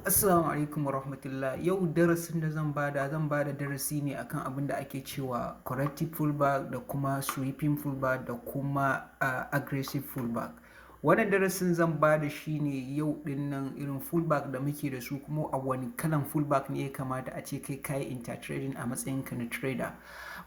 Assalamu alaikum warahmatullah. Yau darasin da zan bada darasi ne akan abin da ake cewa corrective pullback da kuma sweeping pullback da kuma aggressive pullback. Wannan darasin zan bada shi ne yau ɗin nan, irin pullback da muke da su, kuma a wani kalan pullback ne ya kamata a ce kai kayi enter trading a matsayinka na trader.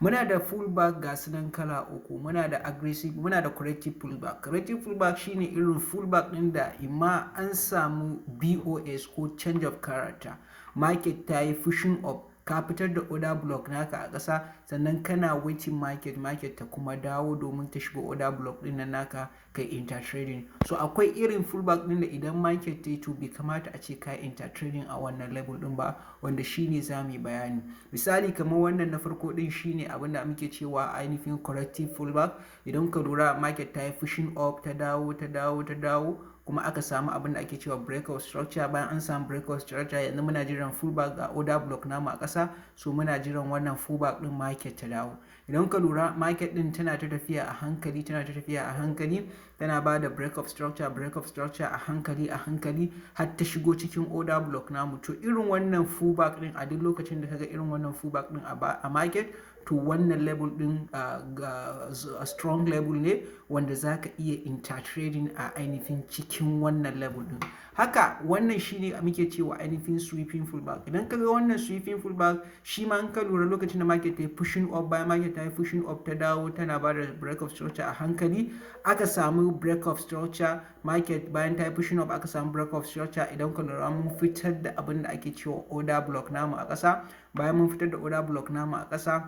Muna da pullback ga su nan kala uku: muna da aggressive, muna da corrective pullback. Corrective pullback shine irin pullback ɗin da imma an samu BOS ko change of character, market ta yi pushing up, ka fitar da order block naka a ƙasa, sannan kana waiting market ta kuma dawo domin ta shiga order block ɗin nan naka, kai enter trading. So akwai irin pullback ɗin da idan market ta yi, to bai kamata a ce ka enter trading a wannan level ɗin ba, wanda shine za mu yi bayani. Misali, kamar wannan na farko ɗin shine abin da muke cewa ainihin corrective pullback. Idan ka lura, market ta yi pushing up, ta dawo, ta dawo, ta dawo, kuma aka samu abin da ake cewa break of structure. Bayan an samu break of structure, yanzu muna jiran pullback. Ga order block namu a ƙasa, so muna jiran wannan pullback ɗin market ta dawo. Idan ka lura, market ɗin tana ta tafiya a hankali, tana ta tafiya a hankali, tana ba da break of structure, break of structure, a hankali a hankali, har ta shigo cikin order block namu. To irin wannan pullback ɗin, a duk lokacin da kaga irin wannan pullback ɗin a market, to wannan level ɗin strong level ne wanda za ka iya enter trading a ainihin cikin wannan level ɗin. Haka wannan shine muke cewa ainihin sweeping pullback. Idan ka ga wannan sweeping pullback, shi ma in ka lura, lokacin da market ta yi pushing up, bayan market ta yi pushing up, ta dawo tana ba da break of structure a hankali, aka samu break of structure. Market bayan ta yi pushing up, aka samu break of structure. Idan ka lura, mun fitar da abin da ake cewa order block namu a ƙasa. Bayan mun fitar da order block namu a ƙasa,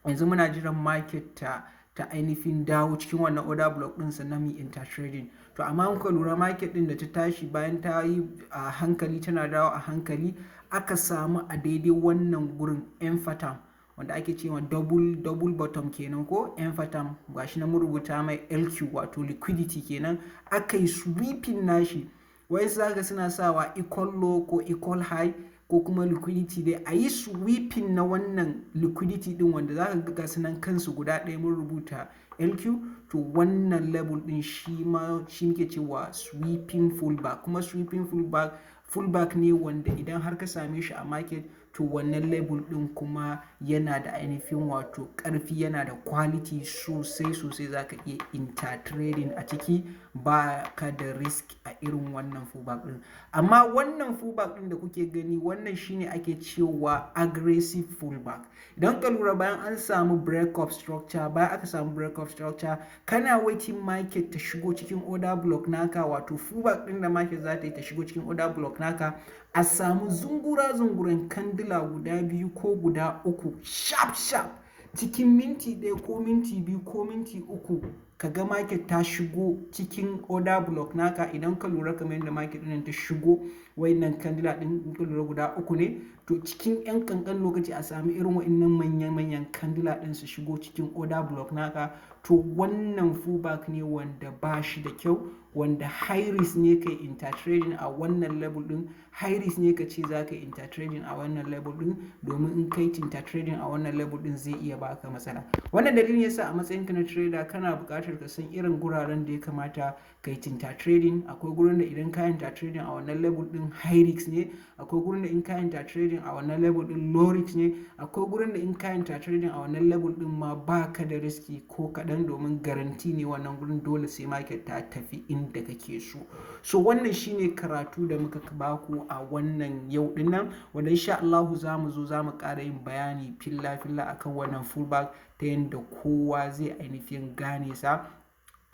yanzu muna jiran market ta ainihin dawo cikin wannan order block din, sannan mu enter trading. To amma muka lura, market din da ta tashi, bayan ta yi a hankali, tana dawo a hankali, aka samu a daidai wannan gurin M pattern, wanda ake cewa double bottom kenan ko M pattern. Gashi na mun rubuta mai LQ, wato liquidity kenan. Aka yi sweeping nashi. Wai zaka suna sawa equal low ko equal high ko kuma liquidity dai, a yi sweeping na wannan liquidity din, wanda za ka ga sunan kansu guda ɗaya mun rubuta LQ. To wannan level din shi ma shi muke cewa sweeping pullback. Kuma sweeping pullback, pullback ne wanda idan har ka same shi a market, to wannan level din kuma yana da ainihin wato ƙarfi, yana da quality sosai sosai. Za ka iya enter trading a ciki, ba ka da risk a irin wannan pullback din. Amma wannan pullback din da kuke gani, wannan shine ake cewa aggressive pullback. Idan ka lura, bayan an samu break of structure, bayan aka samu break of structure, kana waiting market ta shigo cikin order block naka, wato pullback din da market za ta yi ta shigo cikin order block naka, a samu zungura zunguran kandila guda biyu ko guda uku, sharp sharp, cikin minti 1 ko minti 2 ko minti 3, ka ga market ta shigo cikin order block naka. Idan ka lura, kamar yadda market ɗin ta shigo, wayannan kandila ɗin, in ka lura, guda uku ne. To cikin yan kankan lokaci a sami irin wayannan manyan manyan kandila ɗin su shigo cikin order block naka, to wannan pullback ne wanda ba shi da kyau, wanda high risk ne kai enter trading a wannan level ɗin. High risk ne ka ce za ka enter trading a wannan level ɗin, domin in kai enter trading a wannan level ɗin, zai iya baka matsala. Wannan dalilin yasa a matsayinka na trader kana buƙatar ka san irin guraren da ya kamata kai enter trading. Akwai gurin da idan ka enter trading a wannan level ɗin, high risk ne. Akwai gurin da in ka enter trading a wannan level ɗin, low risk ne. Akwai gurin da in ka enter trading a wannan level ɗin ma, baka da risk ko kaɗan, domin guarantee ne wannan gurin, dole sai market ta tafi inda kake so. So wannan shine karatu da muka baku a wannan yau din nan, wanda insha Allahu za mu zo za mu ƙara yin bayani filla filla akan wannan pullback, ta yadda kowa zai ainihin gane sa,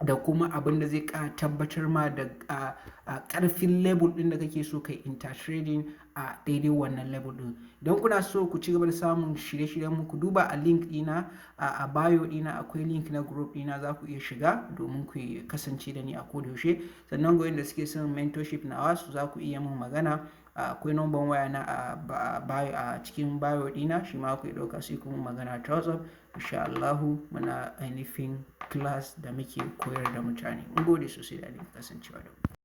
da kuma abin da zai ƙara tabbatar ma da ƙarfin level ɗin da kake so kai enter trading a daidai wannan level ɗin. Don kuna so ku ci gaba da samun shirye-shiryen mu, ku duba a link ɗina a bio ɗina, akwai link na group ɗina, za ku iya shiga domin ku kasance da ni a koda yaushe. Sannan ga wanda suke son mentorship nawa, su za ku iya min magana. Akwai number waya na a bio, a cikin bio ɗina, shi ma ku iya ɗauka sai kuma magana ta WhatsApp. Insha Allahu muna ainihin class da muke koyar da mutane. Mun gode sosai da kasancewa da mu.